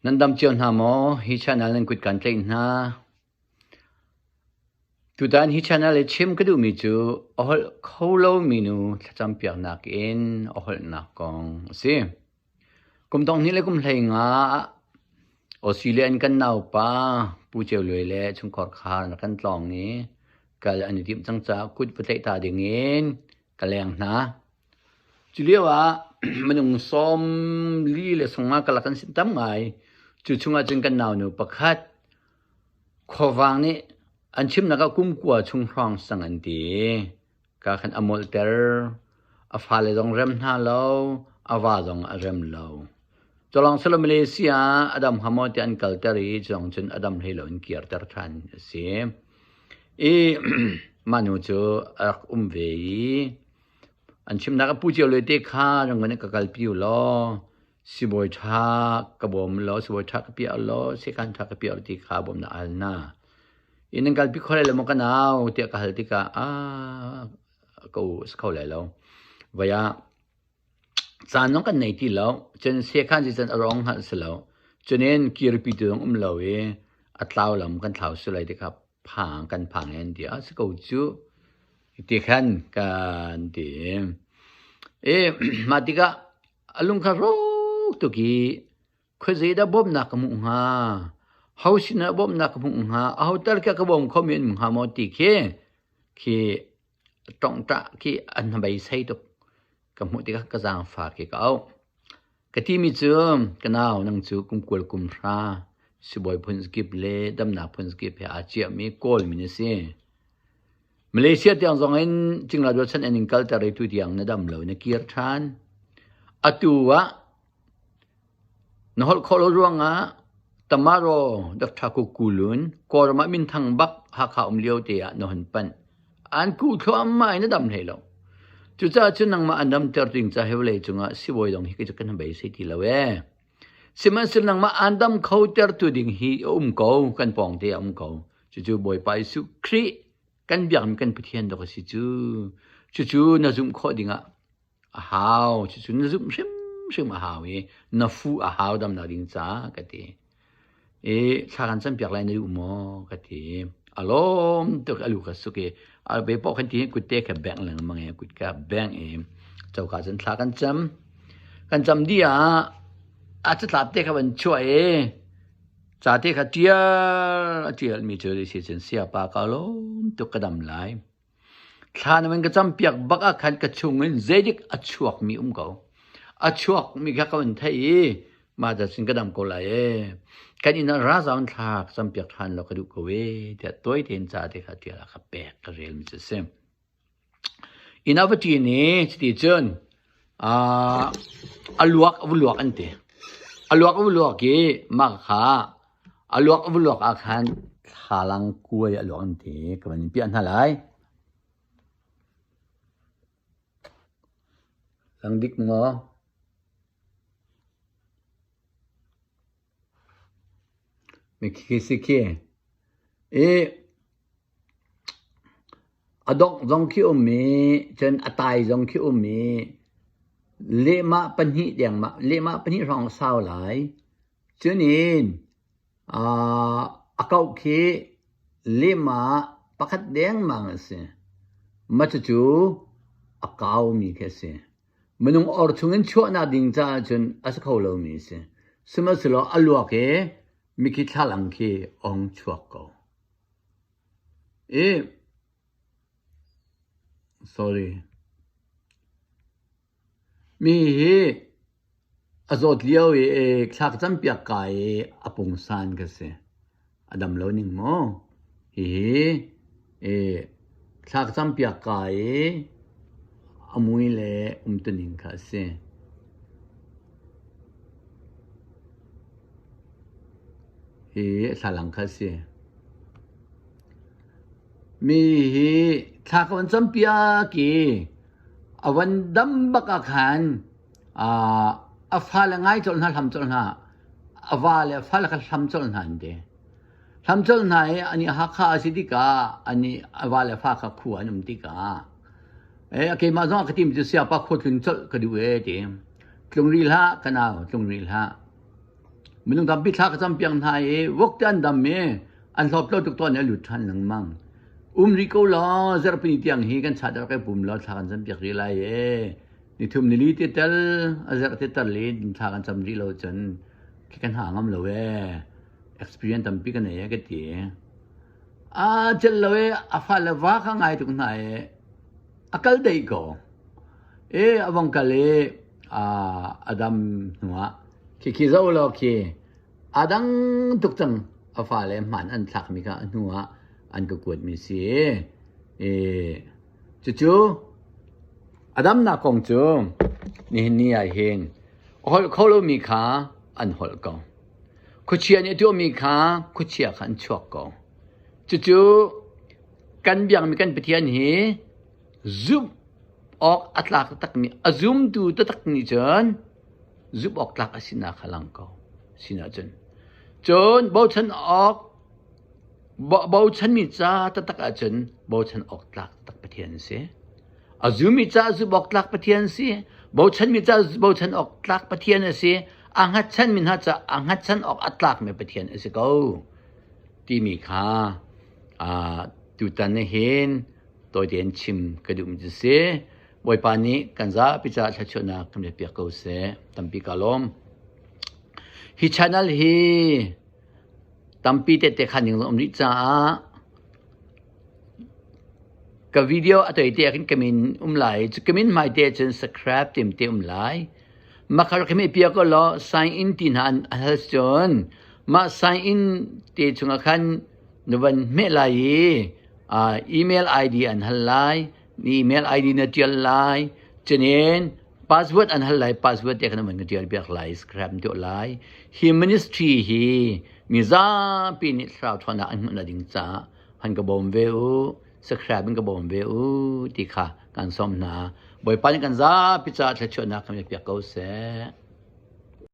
Nan dam cio hna maw? Hi channel nan kut kan tlaih hna. Tutan hi channel i chim ka duhmi cu a holh kho lomi nu thlacam piaknak in a holhnak kong a si. Kum thong hnih le kum 15 ah Australia in kan naupa Pu Ceu Luai le chungkhar khar na kan tlawng i kal an i timh cang caah kut va tlaih ta dingin ka leng hna. Cu lio ah minung 40 le 50 karlak kan si tam ngai. Cu chungah cun kan naunu pakhat khuavang nih an chimnak ah kum kua chung hrawng sang an ti. Ka khan a molhter. A fale zong rem hna lo, a va zong a rem lo. Culawng silo Malaysia ah a dam hnga maw ti an kalter i cu cun a dam hlei lo in kirter ṭhan a si. I mah nu cu a rak um ve i an chimnak a pu cio le te kha rang ka kalpi u law sibawi ṭha ka bawm law sibawi ṭha ka piah law sekhan ṭha ka piah ti kha bawmnak al na. Inn nan kalpi kho lai lo maw ka nau tiah ka hal tikah ah ka u si kho lai lo. Voi ah caan zong kan nei ti lo. Cun sekhan si cun a rong hngalh si lo. Cunin kirpi tu zong um lo i a tlau lam kan thlau su lai ti kha phang kan phang en ti a si ko cu ti khan kan ti. E mah tikah a lung kha rawk tuk i Khuazei dah bawmhnak ka hmuh hnga? Ho sinah bawmhnak ka hmuh hnga? Aho tal kha ka bawm khomi an um hnga maw ti khi khi tongṭah khi an hnabei tuk. Ka hmuh tikah ka zaangfah khi ka auh. Ka timi cu ka nau nang cu kum 20 kum hra sibawi phun zakip le damnak phun zakip he aa ciahmi Kawl mi na si. Malaysia tiang zong in cingla rualchan an in kalter i tu tiang na dam lo na kir ṭhan. Atu ah Na holh khawh lo ruangah Tamaro Dr. Kukulun Kawlram ah minthang bak Hakha um lio te ah na hun panh. An kuh thluahmah in na dam hlei lo. Cucaah cun nangmah an damter ding ca hi vawlei cungah sibawi dong hi kei cu kan beisei ti lo ee. Sihmanhsehlaw nangmah an dam kho tertu ding hi a um ko, kan pawng te ah um ko. Cucu Bawipa Jesuh Khrih kan biakmi kan Pathian dawk a si cu. Cucu na zumh khawh dingah A hau. Cucu na zumh hrimhrim a hau i na fuh a hau damnak ding caah ka ti. I thla kan campiak lai na duh maw ka ti. A lawm tuk a lu ka suk i a ve paoh khan ti kut te kha bengh lengmang i kut ka bengh i coka cun thla kan cam. Kan cam dih ah a catlap te kha van chuah i ca te kha ṭial a ṭialmi cu si cun siapa ka lawm tuk ka dam lai. Thla na van ka campiak bak ah khan ka chungin zeidik a chuakmi um ko. A chuakmi kha ka van theih i mah ca cun ka dam ko lai ee. Kan inn ah razaun thla ka campiak ṭhan law ka duh ko ee tiah tawi tein ca te kha ṭial ah ka pek ka relmi cu a si. Inn ah va ṭin i cuti cun a luak a va luak an ti. A luak a va luak i mah kha A luak a va luak ah khan thlalang kuai a luak an ti. Ka van in piah hna lai. Lang dik maw? Khi si khi. I a dongh zong khi um i cun a tai zong khi um i lehmah pahnih dengmah lehmah pahnih hrawng a sau lai. Cunin a kauh khi lehmah pakhat dengmang a si. Mah cucu a kaumi khi a si. Minung or chungin chuahnak ding caah cun a si kho lomi a si. Sihmanhsehlaw a luak i mikhi thlalang khi a hung chuak ko. I sorry. Mi hi a zawt lio i thla ka campiak ka i a pungsan ka si. A dam lo ning maw? Hihi thla ka campiak ka i a mui le umtuning kha a si. Hi thlalang kha a si. Mi hi thla ka van campiak i a van dam bak ah khan a fale ngai colh hna hlam colh hna a va le a fale kha hlam colh hna an ti hlam colh hna i ani Hakha a si tikah ani a va le fa kha khua an um tikah e keimah zong ka tim cu siapa khua tlun colh ka duh e ti tlung rih hlah ka nau tlung rih hlah. Minung tampi thla ka campiak hna i vok te an dam i an hlawp lo tuk tawn i a lut ṭhan lengmang. Um rih ko law zarhpini tiang hi kan chat rak i pum law thla kan campiak rih lai e. Nithum nili te tal a zarh te tal i thla kan cam rih lo cun khi kan ha ngam lo e. Experience tampi ka nei e ka ti. A celh lo e a fale va kha ngai tuk hna e a kal deih ko. E a vong kal i a dam hnuah khi zoh law khi a dang tuk cang a fale hmaan an thlakmi kha a hnuah an ka kuatmi si. E cucu a damnak kong cu nihin ni ah hin a holh kho lomi kha an holh ko. Khuachia nih a tuahmi kha khuachia kha an chuak ko. Cucu kan biakmi kan Pathian hi zumh awk a tlak taktakmi a zumtu taktak nih cun zumh awk tlak a sinak kha lang ko. Sinah cun cun bochan awk bochanmi ca taktak ahcun bochan awk tlak taktak Pathian a si. A zummi ca zumh awk tlak Pathian a si. Bochanmi ca bochan awk tlak Pathian a si. A hngatchanmi hna ca a hngatchan awk a tlakmi Pathian a si ko timi kha tutan hin tawi tein chim ka duhmi cu si. Bawipa nih kan zapi caah thluachuahnak kan piak ko seh. Tampi ka lawm. Hi channel hi tampi tehte khan ding zong um rih caah ka video a toi te ah khin ka min um lai. Cu ka min hmai te cun subscribe tim te um lai. Makhar khi mi pia ko law sign in ti hna an hal cun mah sign in te chungah khan na van hmeh lai i email ID an hal lai. Email ID na tial lai. Cunin password an hal lai. Password te khan na van ka tial piak lai. Subscribe tuah lai. Hi ministry hi mi zapi nih thlarau ṭhawnnak an hmuhnak ding caah han ka bawm ve u. Subscribe in ka bawm ve u ti kha kan sawm hna. Bawipa nih kan zapi caah thluachuahnak kan piak ko seh.